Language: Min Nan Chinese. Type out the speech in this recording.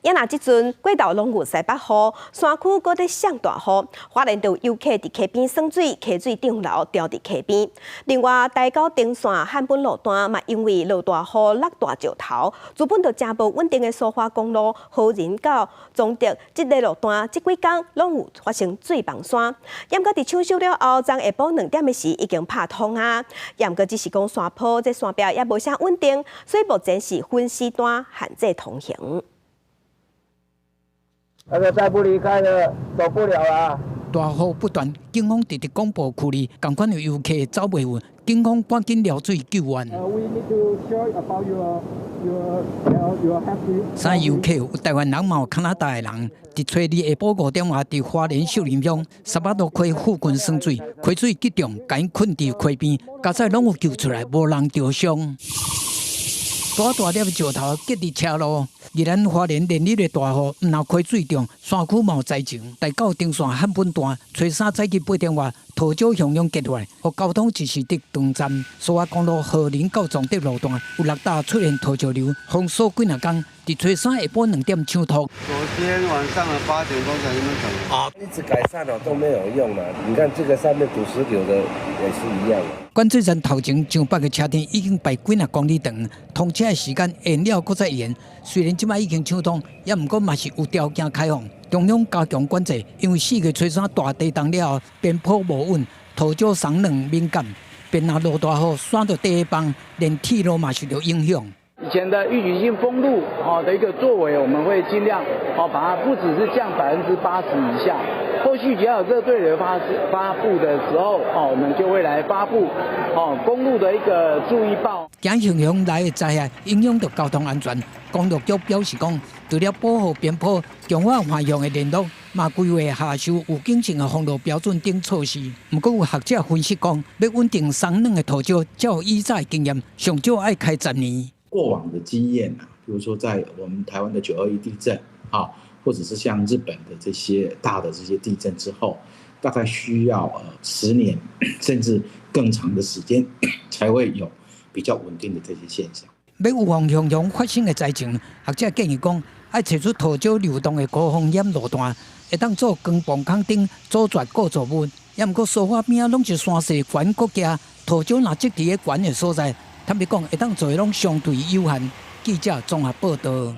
也若這陣過晝攏有西北雨，山區閣咧上大雨，花蓮就有遊客佇溪邊耍水，溪水漲流掉佇溪邊。另外，台九丁線漢本路段嘛，因為落大雨落大石頭，原本就誠無穩定的蘇花公路，和仁到彰德這个路段，這幾工攏有發生水崩山。毋過佇搶修了後，昨下晡2點的時已經拍通啊。毋過只是講山坡這山壁也無啥穩定，所以目前是分時段限制通行。那個再不離開的，走不了啦。大雨不斷，警方直直廣播區裡，仝款有遊客走袂穩，警方趕緊撩水救援。三遊客有台灣人，嘛有加拿大的人。佇初二下晡5點外，佇花蓮秀林鄉沙巴路溪附近耍水，溪水激漲，共𪜶困佇溪邊，佳哉攏有救出來，無人著傷。大大粒石頭結佇車路，宜蘭花蓮連日的大雨，毋但溪水漲，山區嘛有災情。台九丁線漢本段，初三早起8點外，土石向陽結落來，予交通一時得斷站。蘇花公路和林到彰德路段有六搭出現土石流，封鎖幾若工。佇初三下晡2點搶通。昨天晚上的8點鐘才那麼啊，一直改善了都沒有用嘛。你看這個上面土石流的也是一樣。管制站頭前上百个車隊已經排幾若公里長，通車的時間延了閣再延。雖然這擺已經搶通，也毋過嘛是有條件開放。中央加強管制，因為4月初三大地動了後，邊坡無穩，土石鬆軟敏感，便若落大雨，山就底崩，連鐵路嘛受著影響。以前的預警性封路的一個作為，我們會盡量把它不只是降80%以下。後續只要有這個對流發布的時候，我們就會來發布公路的一個注意報。驚熊熊來的災害影響著交通安全，公路局表示講，除了保護邊坡、強化橫向的聯絡，嘛規劃下修預警性的封路標準等措施。毋過有學者分析講，欲穩定鬆軟的土石，照以早的經驗，上少愛開10年。過往的經驗啊，比如說在我們台灣的9·21地震，啊，或者是像日本的這些大的這些地震之後，大概需要10年甚至更長的時間，才會有比較穩定的這些現象。欲預防熊熊發生的災情，學者建議講，愛揣出土石流動的高風險路段，會當做鋼磅空頂阻絕構造物。也毋過蘇花邊仔攏是山勢懸閣崎，土石若積佇咧懸的所在，坦白講，會當做的攏相對有限。記者綜合報導。